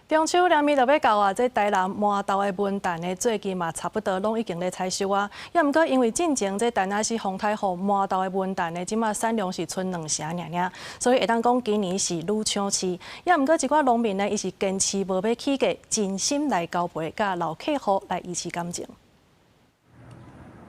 中秋連暝就欲到啊！這台南麻豆的文旦呢，最近嘛差不多攏已經咧採收啊。也毋過因為進前這陳阿時風颱予麻豆的文旦呢，這馬產量是賰兩成爾爾，所以會當講今年是愈搶市。也毋過一寡農民呢，伊是堅持無欲起價，真心來交陪，佮老客戶來維持感情。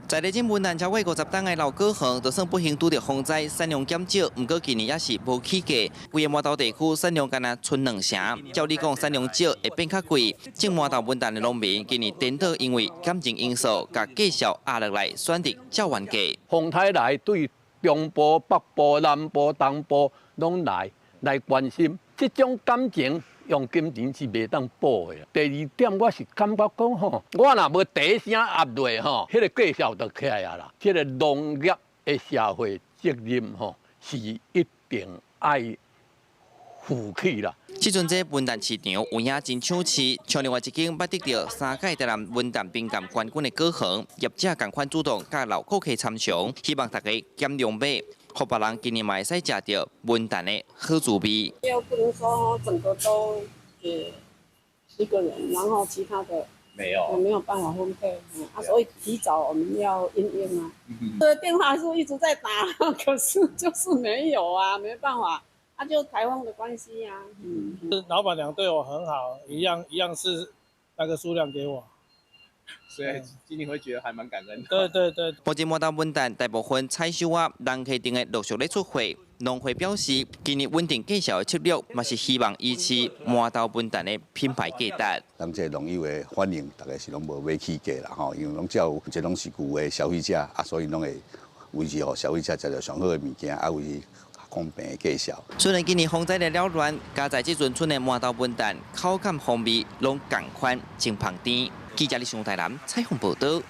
在咧種文旦超過50冬的老果園，就算不幸拄著風災，產量減少，毋過今年也是無起價。規个麻豆地區產量干焦賰兩成，照理講產量少會變較貴。種麻豆文旦的農民今年顛倒因為感情因素，共價數壓落來，選擇照原價。風颱來對中部、北部、南部、東部攏來來關心，這種感情用金錢是袂當補的。第二點，我是感覺講吼，我若無第一聲壓落吼，彼個價數就起來啊啦。這個農業的社會責任吼，是一定愛負起啦。這陣這文旦市場有影真搶市，像另外一間捌得著三屆台南文旦評鑑冠軍的果園，業者仝款主動佮老顧客參詳，希望大家減量買，予別人今年嘛會使食著文旦的好滋味。又不能說整個都給一個人，然後其他的沒有，沒有辦法分配，啊，所以提早我們要因應啊。這電話是一直在打，可是就是沒有啊，沒辦法，啊，就颱風的關係啊。嗯，老闆娘對我很好，一樣一樣是那個數量給我。所以今年會覺得還蠻感恩的。對對對。目前麻豆文旦大部分採收啊，人客定會陸續咧出貨。農會表示，今年穩定價數的策略，嘛是希望維持麻豆文旦的品牌價值。咱這農友的反應，大概是攏無欲起價啦吼，因為攏照這攏是舊的消費者啊，所以攏會維持予消費者食著上好的物件，啊維持公平的價數。雖然今年風災的擾亂，佳哉這陣賰的麻豆文旦口感風味攏仝款真芳甜。記者李上台南採訪報導。